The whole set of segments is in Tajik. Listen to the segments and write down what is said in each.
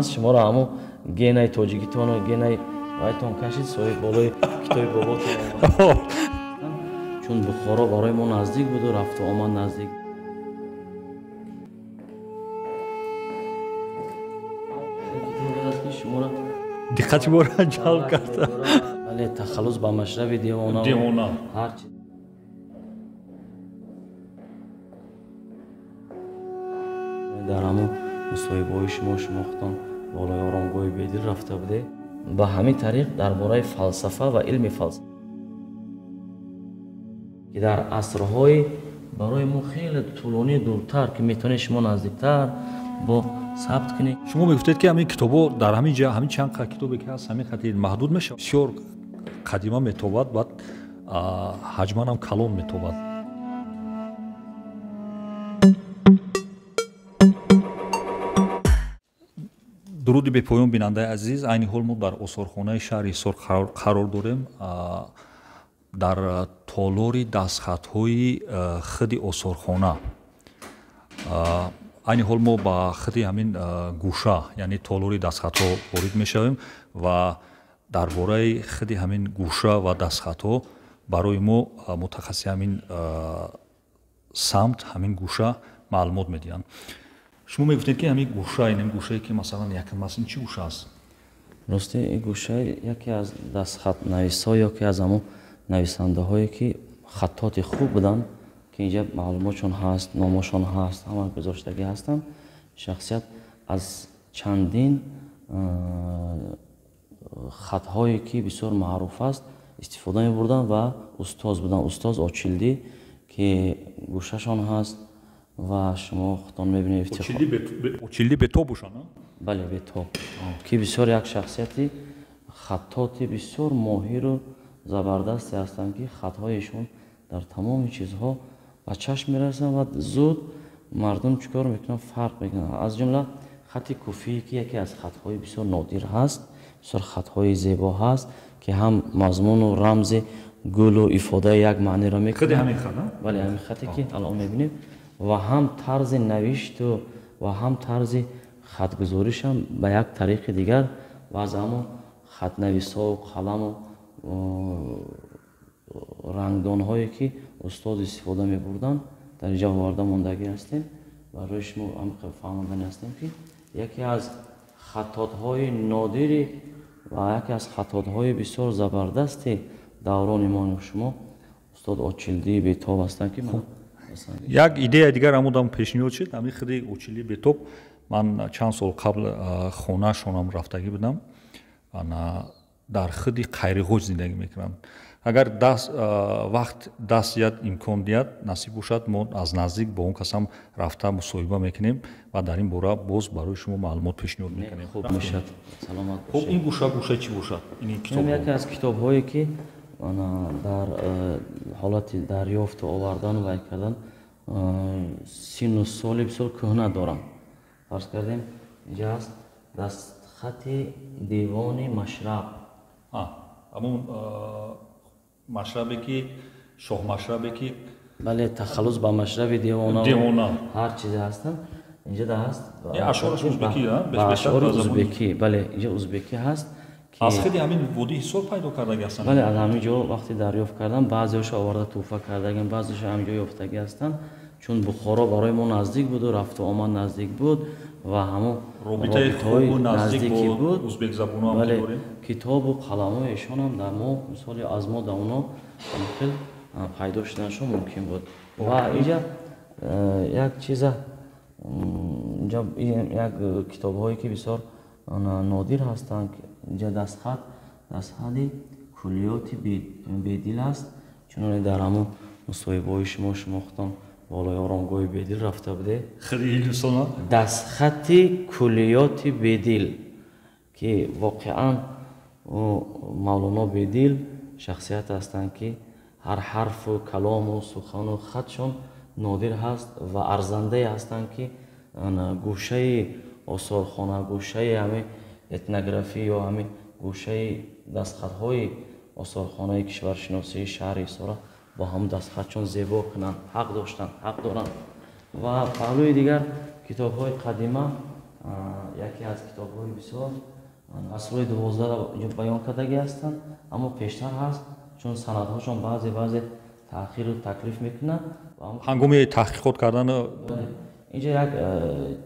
Маҳз шуморо ҳамун генаи тоҷикитону генаи вайтон кашид, соҳиб болои китоби боботон. Чун Бухоро барои мо наздик буду рафту омад наздик. Диққати моро ҷалб карда. Бале, тахаллус ба машраби девона. Девона. Ҳар чиз. Дар ҳамон мусоҳибаҳои шумо шумо худтон болои оромгоҳи Бедил рафта будед. Ба ҳамин тариқ дар бораи фалсафа ва илми фалсафа, ки дар асрҳои барои мо хеле тӯлонӣ дуртар, ки метавонед шумо наздиктар бо сабт кунед. Шумо мегуфтед, ки ҳамин китобҳо дар ҳамин ҷа, ҳамин чанд китобе ки ҳаст, ҳамин қадри маҳдуд мешавад. Бисёр қадима метобад, баъд ҳаҷман ҳам калон метобад. Дуруди бепоён, бинандаи азиз. Айни ҳол мо дар осорхонаи шаҳри Ҳисор қарор дорем, дар толори дастхатҳои худи осорхона. Айни ҳол мо ба худи ҳамин гӯша, яъне толори дастхатҳо ворид мешавем ва дар бораи худи ҳамин гӯша ва дастхатҳо барои мо мутахассиси ҳамин самт, ҳамин гӯша маълумот медиҳанд. Шумо мегуфтед, ки ҳамин гӯша, ин гӯшае ки масалан якам аст, ин чӣ гӯша аст? Рости, ин гӯша яке аз дастхатнависҳо, яке аз ҳамон нависандаҳое ки хаттоти хуб буданд, ки инҷа маълумотшон ҳаст, номошон ҳаст, ҳама гузоштагӣ ҳастанд. Шахсият аз чандин хатҳое ки бисёр маъруф аст истифода мебурданд ва устоз буданд. Устоз Очилдӣ, ки гӯшашон ҳаст ва шумо худтон мебинед. Очилдӣ бетоб бошанд? Бале, бетоб, ки бисёр як шахсияти хаттоти бисёр моҳиру забардасте ҳастанд, ки хатҳояшон дар тамоми чизҳо ба чашм мерасанд ва зуд мардум чӣ кор мекунанд, фарқ мекунанд. Аз ҷумла хати куфӣ, ки яке аз хатҳои бисёр нодир ҳаст, бисёр хатҳои зебо ҳаст, ки ҳам мазмуну рамзи гулу ифодаи як маъниро мекунад. Худи ҳамин хат? Бале, ҳамин хате ки алон мебинем, ва ҳам тарзи навишту ва ҳам тарзи хатгузоришам ба як тариқи дигар ва аз ҳамон хатнависҳову қаламу рангдонҳое ки устод истифода мебурданд дар инҷа оварда мондагӣ ҳастем. Барои шумо фаҳмондани ҳастем, ки яке аз хаттотҳои нодири ва яке аз хаттотҳои бисёр забардасти даврони мо шумо устод Очилдии Бетоб ҳастанд, ки як идеяи дигар ҳамудам пешниҳод шуд. Ҳамин худи Очилдии Бетоб, ман чанд сол қабл хонаашонам рафтагӣ будам, дар худи Қайриғоҷ зиндагӣ мекунанд. Агар вақт даст диҳад, имкон диҳад, насиб бошад, мо аз наздик бо он касам рафта мусоҳиба мекунем ва дар ин бора боз барои шумо маълумот пешниҳод мекунем. Хуб мешавад, саломат. Хуб, ин гӯша гӯшаи чӣ бошад? Ин яке аз китобҳое ки дар ҳолати дарёфту овардану вай кардан синну соли бисёр кӯҳна дорам. Фарз кардем, инҷа ҳаст дастхати девони Машраб. Ҳамон машрабе ки шоҳмашрабе ки бале, тахаллус ба машраби девона, девона ҳар чизе ҳастанд. Инҷа да ҳаст ашъораш узбекӣ, ашъори узбекӣ. Бале, инҷа узбекӣ ҳаст. Аз худи ҳамин водии Ҳисор пайдо кардагӣ ҳастанд? Бале, аз ҳамин ҷо вақте дарёфт кардам, баъзеҳошо оварда тӯҳфа кардагиам, баъзеҳошо ҳамин ҷо ёфтагӣ ҳастанд. Чун Бухоро барои мо наздик буду рафту омад наздик буд ва ҳамон робитаи хубу наздик бо узбекзабонҳо бале, китобу қаламҳои эшонам дар мо, мисоли аз мо дар оно хел пайдо шуданашон мумкин буд. Ва инҷа як чиза, инҷа як китобҳое ки бисёр нодир ҳастанд. Инҷа дастхат, дастхати куллиёти Бедил аст. Чуноне дар ҳамон мусоҳибаҳои шумо шумо худтон болои оромгоҳи Бедил рафта будед. Дастхати куллиёти Бедил, ки воқеан Мавлоно Бедил шахсият ҳастанд, ки ҳар ҳарфу калому сухану хатшон нодир ҳаст ва арзандае ҳастанд, ки гӯшаи осорхона, гӯшаи ҳамин этнографӣ ё ҳамин гӯшаи дастхатҳои осорхонаи кишваршиносии шаҳри Ҳисора бо ҳамон дастхатшон зебо кунанд, ҳақ доштанд, ҳақ доранд. Ва паҳлӯи дигар китобҳои қадима Яке аз китобҳои бисёр асрҳои 12 баён кардагӣ ҳастанд, аммо пештар ҳаст, чун санадҳошон баъзе баъзе таъхиру таклиф мекунанд. Ҳангоми таҳқиқот кардан инҷа як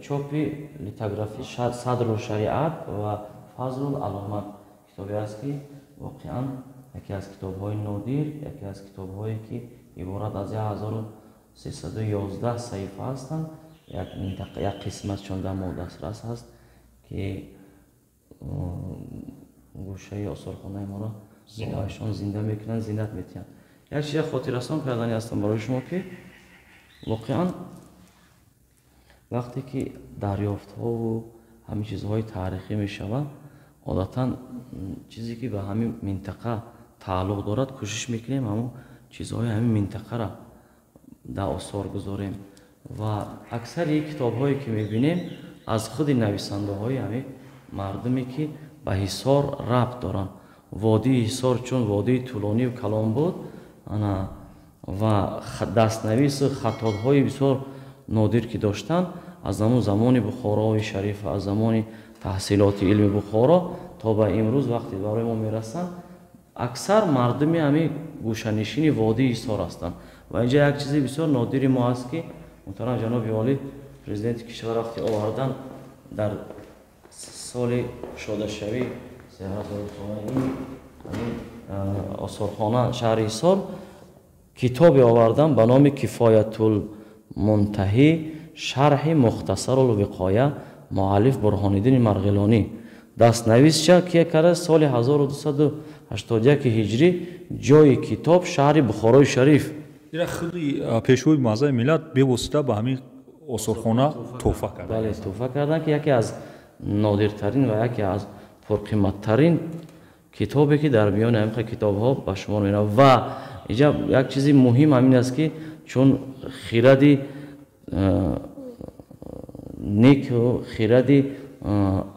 чопи литографи Садру шариат ва Фазлул аломат китобе аст, ки воқеан яке аз китобҳои нодир, яке аз китобҳое ки иборат аз 1311 саҳифа ҳастанд. Як минтақа, як қисматшон дар мо дастрас ҳаст, ки гӯшаи осорхонаи моро зинаашон зинда мекунанд, зинат метиҳанд. Як чизе хотиррасон кардани ҳастам барои шумо, ки воқеан вақте ки дарёфтҳову ҳамин чизҳои таърихӣ мешавад, одатан чизе ки ба ҳамин минтақа тааллуқ дорад, кӯшиш мекунем ҳамон чизҳои ҳамин минтақаро дар осор гузорем. Ва аксари китобҳое ки мебинем, аз худи нависандаҳои ҳамин мардуме ки ба Ҳисор рабт доранд. Водии Ҳисор чун водии тӯлонию калон буд, ана ва дастнавису хаттотҳои бисёр нодир ки доштанд, аз ҳамон замони Бухорои Шариф, аз замони таҳсилоти илми Бухоро то ба имрӯз вақте барои мо мерасанд, аксар мардуми ҳамин гӯшанишини водии Ҳисор ҳастанд. Ва инҷа як чизи бисёр нодири мо аст, ки муҳтарам ҷаноби олӣ, президенти кишвар, вақте овардан дар соли кушодашавӣ 3000-солаи ҳамин осорхона шаҳри Ҳисор, китобе овардан ба номи Кифоятулмунтаҳӣ, шарҳи Мухтасарулвиқоя, муаллиф Бурҳониддини Марғилонӣ. Дастнависша ки карда соли 1281 ҳиҷрӣ, ҷои китоб шаҳри Бухорои Шариф. Ира худи пешвои муаззами миллат бевосита ба ҳамин осорхона тӯҳфа кард. Бале, тӯҳфа карданд, ки яке аз нодиртарин ва яке аз пурқиматтарин китобе ки дар миёни ҳамин китобҳо ба шумор меравад. Ва инҷа як чизи муҳим ҳамин аст, ки чун хиради неку хиради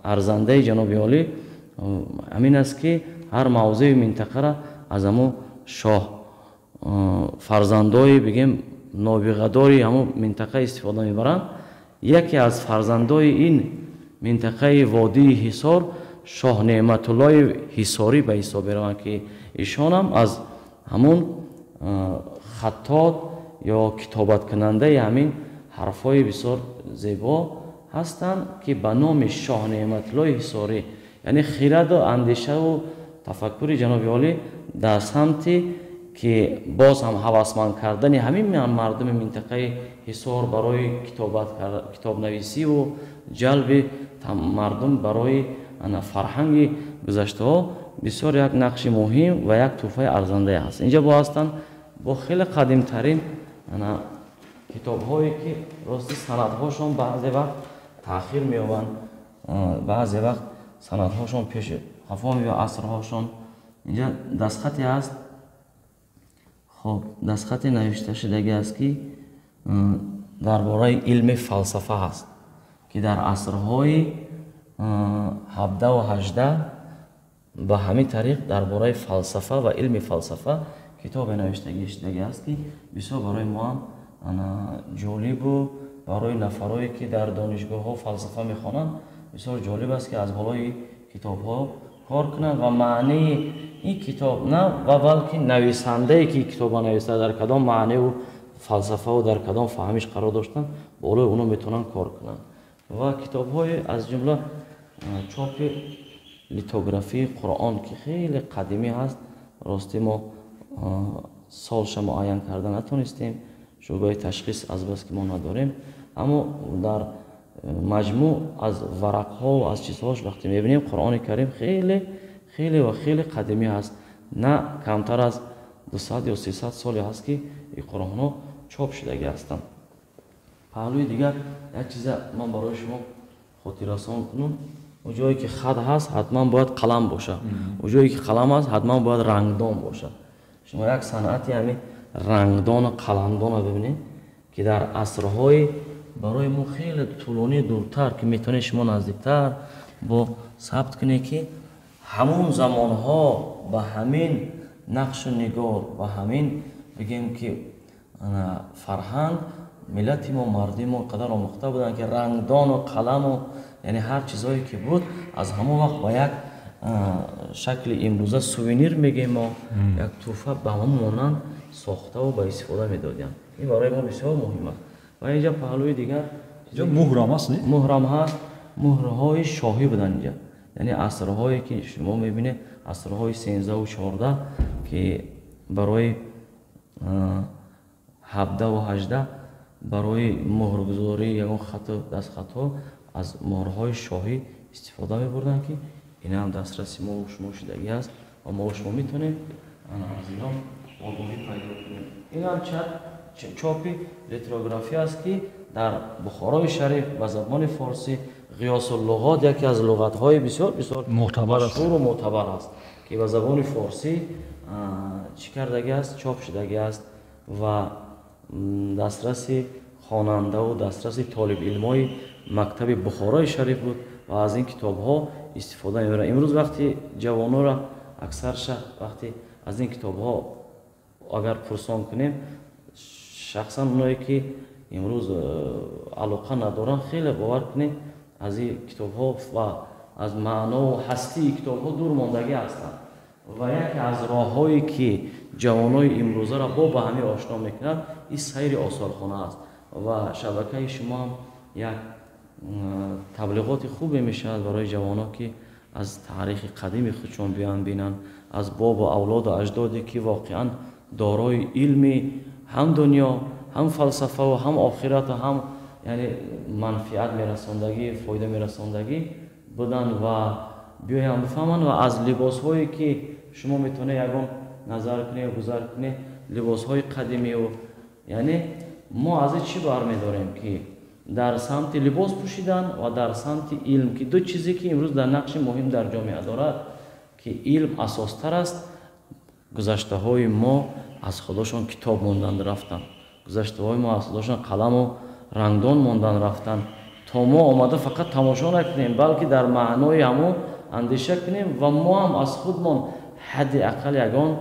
арзандаи ҷаноби олӣ ҳамин аст, ки ҳар мавзеи минтақара аз ҳамон шоҳ фарзандои, бигем, нобиғадори ҳамон минтақа истифода мебаранд. Яке аз фарзандои ин минтақаи водии Ҳисор шоҳ Неъматуллои Ҳисорӣ ба ҳисоб мераванд, ки ишонам аз ҳамон хаттот ё китобаткунандаи ҳамин ҳарфҳои бисёр зебо ҳастанд, ки ба номи шоҳ Неъматуллои Ҳисорӣ. Яъне хираду андешаву тафаккури ҷаноби олӣ дар самти ки боз ҳам ҳавасманд кардани ҳамин мардуми минтақаи Ҳисор барои китобнависиву ҷалби мардум барои фарҳанги гузаштаҳо бисёр як нақши муҳим ва як тӯҳфаи арзандае ҳаст. Инҷа бо ҳастанд бо хеле қадимтарин китобҳое, ки рости санадҳошон баъзе вақт таъхир меёбанд, баъзе вақт санадҳошон пеш қафо меёбанд, асрҳошон. Инҷа дастхате ҳаст. Хоб, дастхате навишта шудагӣ аст, ки дар бораи илми фалсафа ҳаст, ки дар асрҳои 17-у 18 ба ҳамин тариқ дар бораи фалсафа ва илми фалсафа китобе навиштагӣ шудагӣ аст, ки бисёр барои мо ҳам ҷолибу барои нафарое ки дар донишгоҳҳо фалсафа мехонанд бисёр ҷолиб аст, ки аз болои китобҳо кор кунанд ва маънии ин китоб на ва балки нависандае ки китоба нависта дар кадом маъниву фалсафаву дар кадом фаҳмиш қарор доштанд, болои оно метавонанд кор кунанд. Ва китобҳои аз ҷумла чопи литографии Қуръон, ки хеле қадимӣ ҳаст. Рости мо солша муайян карда натонистем, шӯъбаи ташхис азбаски мо надорем, аммо дар маҷмӯъ аз варақҳо аз чизҳош вақте мебинем, Қуръони Карим хеле хеле ва хеле қадимӣ ҳаст, на камтар аз 200 ё 300 соле ҳаст, ки ин қуръонҳо чоп шудагӣ ҳастанд. Паҳлӯи дигар як чиза ман барои шумо хотиррасон кунам: он ҷое ки хат ҳаст, ҳатман бояд қалам бошад, он ҷое ки қалам ҳаст, ҳатман бояд рангдон бошад. Шумо як санъати ҳамин рангдону қаламдонро бибинед, ки дар асрҳои барои мо хеле тӯлонӣ дуртар, ки метавонед шумо наздиктар бо сабт кунед, ки ҳамон замонҳо ба ҳамин нақшу нигор, ба ҳамин бигем ки фарҳанг миллати мо, мардуми мо қадар омӯхта буданд, ки рангдону қаламу, яъне ҳар чизҳое ки буд, аз ҳамон вақт ба як шакли имрӯза сувенир мегӯем мо, як тӯҳфа ба ҳамон монанд сохтаву ба истифода медодиям. Ин барои мо бисёр муҳим аст. Ва инҷа паҳлӯи дигар муҳрам аст, не? Муҳрам ҳаст. Муҳрҳои шоҳӣ буданд инҷа, яъне асрҳое ки шумо мебинед, асрҳои 13 14, ки барои 17 18 барои муҳргузории ягон хату дастхатҳо аз муҳрҳои шоҳӣ истифода мебурданд, ки ин ҳам дастраси мо шумо шудагӣ аст ва мо шумо метавонем аз инҳо огоҳӣ пайдо кунем. Ин ҳам чопи ретрография аст, ки дар Бухорои Шариф ба забони форсӣ Ғиёсуллуғот, яке аз луғатҳои бисёр бисёр машҳуру мӯътабар аст, ки ба забони форсӣ чӣ кардагӣ аст, чоп шудагӣ аст ва дастраси хонандаву дастраси толибилмои мактаби Бухорои Шариф буд ва аз ин китобҳо истифода мебаранд. Имрӯз вақти ҷавонора аксарша вақте аз ин китобҳо агар пурсон кунем, шахсан оное ки имрӯз алоқа надоранд, хеле бовар кунед, аз ин китобҳо ва аз маънову ҳастии китобҳо дур мондагӣ ҳастанд. Ва яке аз роҳҳое ки ҷавонои имрӯзаро бо ба ҳамин ошно мекунад, ин сайри осорхона аст ва шабакаи шумо ҳам як таблиғоти хубе мешавад барои ҷавонон, ки аз таърихи қадими худшон биёянд бинанд, аз бобу авлоду аҷдоде ки воқеан дорои илми ҳам дунё, ҳам фалсафаву ҳам охирату ҳам, яъне манфиат мерасондагӣ, фоида мерасондагӣ буданд ва биёянд бифаҳманд. Ва аз либосҳое ки шумо метавонед ягон назар кунед, гузар кунед, либосҳои қадимиу, яъне мо аз ин чӣ бармедорем, ки дар самти либос пӯшидан ва дар самти илм, ки ду чизе ки имрӯз дар нақши муҳим дар ҷомеа дорад, ки илм асостар аст. Гузаштаҳои мо аз худошон китоб мондан рафтанд, гузаштаҳои мо аз худошон қаламу рангдон мондан рафтанд, то мо омада фақат тамошо накунем, балки дар маънои ҳамон андеша кунем ва мо ҳам аз худмон ҳадди ақал ягон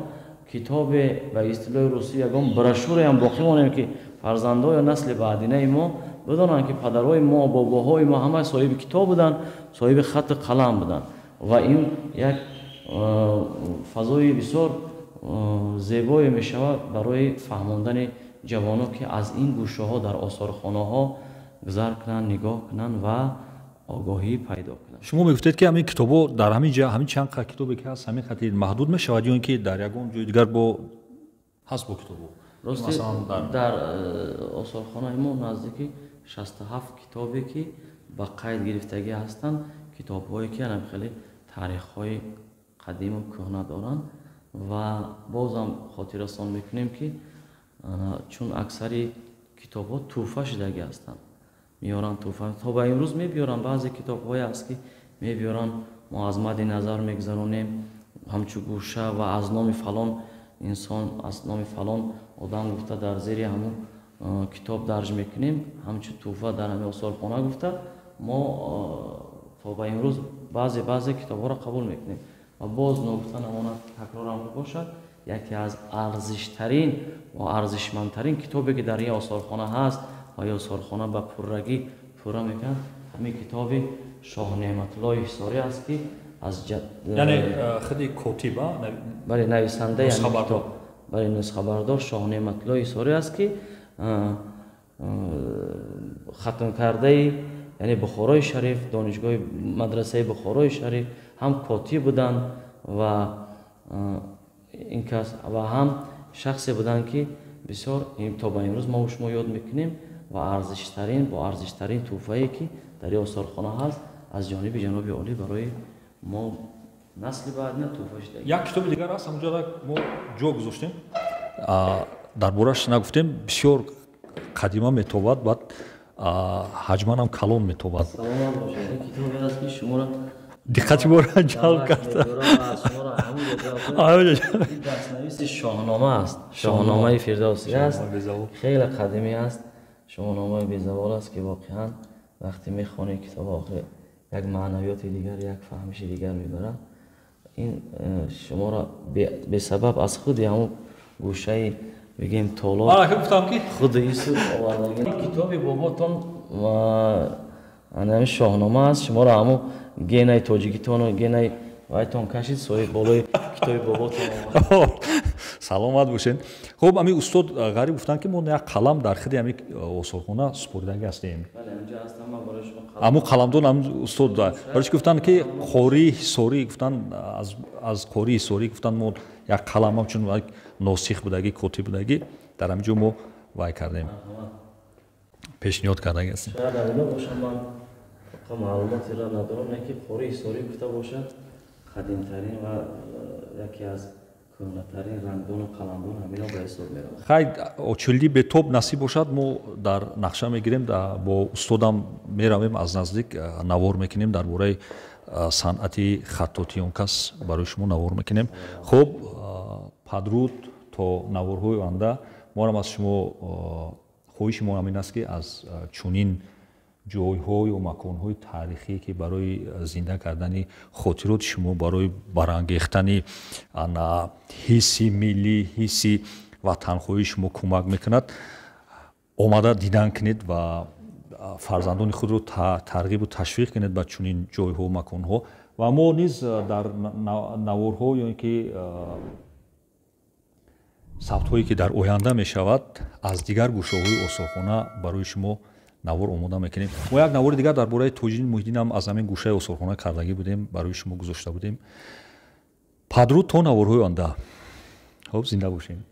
китобе, ба истилоҳи русӣ ягон брошюраам боқӣ монем, ки фарзандҳо ё насли баъдинаи мо бидонанд, ки падарҳои мо, бобоҳои мо ҳама соҳиби китоб буданд, соҳиби хатту қалам буданд. Ва ин як фазои бисёр зебое мешавад барои фаҳмондани ҷавонон, ки аз ин гӯшаҳо дар осорхонаҳо гузар кунанд, нигоҳ кунанд ва огоҳӣ пайдо кунанд. Шумо мегуфтед, ки ҳамин китобҳо дар ҳамин ҷа, ҳамин чанд китобе ки ҳаст, ҳамин хати маҳдуд мешавад ё ин ки дар ягон ҷои дигар бо ҳаст бо китобҳо? Рости, дар осорхонаи мо наздики 67 китобе ки ба қайд гирифтагӣ ҳастанд, китобҳое ки анам хеле таърихҳои қадиму кӯҳна доранд. Ва бозам хотиррасон мекунем, ки чун аксари китобҳо тӯҳфа шудагӣ ҳастанд, меоранд тӯҳфа, то ба имрӯз мебиёранд. Баъзе китобҳое аст, ки мебиёранд, мо аз мадди назар мегузаронем ҳамчун гӯша ва аз номи фалон инсон, аз номи фалон одам гуфта дар зери ҳамун китоб дарҷ мекунем, ҳамчун тӯҳфа дар ҳамин осорхона гуфта мо то ба имрӯз баъзе китобҳоро қабул мекунем. Ва боз ногуфта намонад, такрорам бошад, яке аз арзиштарин ва арзишмандтарин китобе ки дар ин осорхона ҳаст ва ин осорхона ба пуррагӣ пурра мекунад, ҳамин китоби Шоҳ Неъматуллоҳи Ҳисорӣ аст, ки аз яъне худи котиб, бале, нависандаи ҳамин китоб, бале, нусхабардор Шоҳ Неъматуллоҳи Ҳисорӣ аст, ки хатмкардаи, яъне Бухорои Шариф, донишгоҳи мадрасаи Бухорои Шариф, ҳам котиб буданд ва ин кас ва ҳам шахсе буданд, ки бисёр то ба имрӯз мо шумо ёд мекунем ва арзиштарин, бо арзиштарин тӯҳфае ки дар ин осорхона ҳаст, аз ҷониби ҷаноби олӣ барои мо насли баъдина тӯҳфа шуда. Як китоби дигар аст, ҳамонҷо мо ҷо гузоштем, дар борааш нагуфтем, бисёр қадима метобад, баъд ҳаҷманам калон метобад. Саломат бошед. Ин китобе аст, ки шуморо диққати моро ҷалб кард. Дастнависи Шоҳнома аст, Шоҳномаи Фирдавсӣ аст, хеле қадимӣ аст, Шоҳномаи безавол аст, ки воқеан вақте мехонӣ китоб, охир як маънавиёти дигар, як фаҳмиши дигар мебарад. Ин шуморо бесабаб аз худи ҳамон гӯшаи бигем толор гуфтам ки худи ису овардаги китоби боботон анами Шоҳнома аст. Шуморо ҳамо генаи тоҷикитону генаи вайтон кашид, соҳиб болои китоби боботон. Саломат бошед. Хуб, ами устод Ғариб гуфтанд, ки мо як қалам дар худи ами осорхона супоридагӣ ҳастем. Аму қаламдон ам устод барои чи гуфтанд, ки Қории Ҳисорӣ гуфтанд, аз Қории Ҳисорӣ гуфтанд, мо як қалам ҳамчун носих будагӣ, котиб будагӣ, дар ҳамин ҷо мо вай кардем, пешниҳод кардагӣ ҳастем. Шояд амино бошам, ман маълумотеро надорам, не ки Қории Ҳисорӣ гуфта бошад, қадимтарин ва яке аз кӯҳнатарин рангдону қаламдон ҳамино ба ҳисоб меравад. Хай, Очилди Бетоб насиб бошад, мо дар нақша мегирем, бо устодам меравем, аз наздик навор мекунем, дар бораи санъати хаттотии он кас барои шумо навор мекунем. Хуб, падруд то наворҳои оянда. Моам аз шумо хоҳиши мо ҳамин аст, ки аз чунин ҷойҳо ё маконҳои таърихӣ, ки барои зинда кардани хотироти шумо, барои барангехтани ҳисси миллӣ, ҳисси ватанхоҳии шумо кӯмак мекунад, омада дидан кунед ва фарзандони худро тарғибу ташвиқ кунед ба чунин ҷойҳо, маконҳо. Ва мо низ дар наворҳо ё ин ки сабтҳое, ки дар оянда мешавад, аз дигар гӯшаҳои осорхона барои шумо навор омода мекунем. Мо як навори дигар дар бораи Тоҷиддин Муҳиддинам аз ҳамин гӯшаи осорхона кардагӣ будем, барои шумо гузошта будем. Падруд то наворҳои оянда. Хуб, зинда бошем.